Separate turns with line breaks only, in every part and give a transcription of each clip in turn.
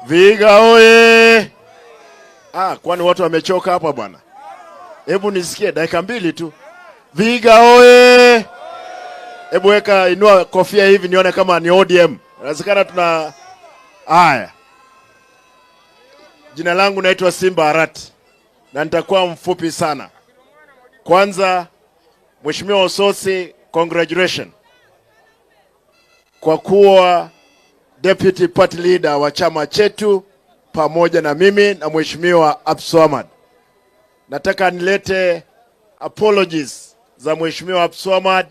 Vihiga oye! Ah, kwani watu wamechoka hapa bwana? Hebu nisikie dakika mbili tu. Vihiga oye! Hebu weka, inua kofia hivi nione kama ni ODM. Inawezekana tuna haya. Jina langu naitwa Simba Arati na nitakuwa mfupi sana. Kwanza, Mheshimiwa Osotsi, congratulations kwa kuwa deputy party leader wa chama chetu pamoja na mimi na Mheshimiwa Abdulswamad. Nataka nilete apologies za Mheshimiwa Abdulswamad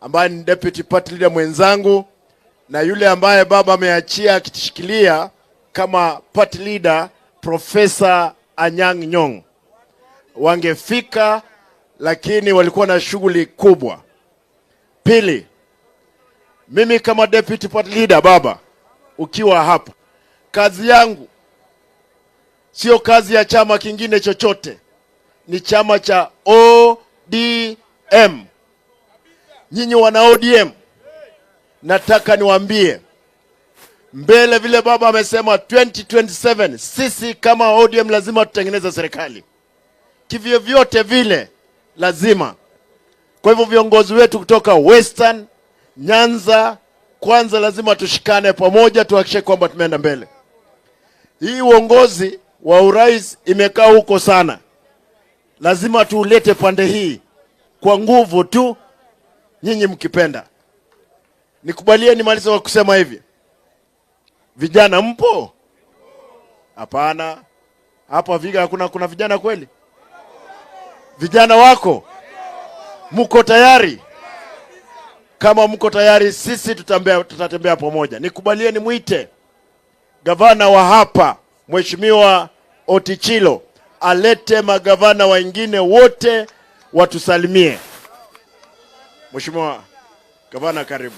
ambaye ni deputy party leader mwenzangu na yule ambaye baba ameachia akitishikilia kama party leader, Profesa Anyang' Nyong'o. Wangefika lakini walikuwa na shughuli kubwa. Pili, mimi kama deputy party leader, baba, ukiwa hapa, kazi yangu sio kazi ya chama kingine chochote, ni chama cha ODM. Nyinyi wana ODM, nataka niwaambie mbele, vile baba amesema 2027, sisi kama ODM lazima tutengeneze serikali kivyovyote vile, lazima. Kwa hivyo viongozi wetu kutoka Western, Nyanza, kwanza lazima tushikane pamoja, tuhakikishe kwamba tumeenda mbele. Hii uongozi wa urais imekaa huko sana, lazima tuulete pande hii kwa nguvu tu, nyinyi mkipenda. Nikubalie nimalize kwa kusema hivi, vijana mpo? Hapana, hapa Vihiga hakuna, kuna vijana kweli? Vijana wako, mko tayari? Kama mko tayari, sisi tutambea, tutatembea pamoja. Nikubalie nimwite gavana wa hapa, Mheshimiwa Ottichilo, alete magavana wengine wote watusalimie. Mheshimiwa Gavana, karibu.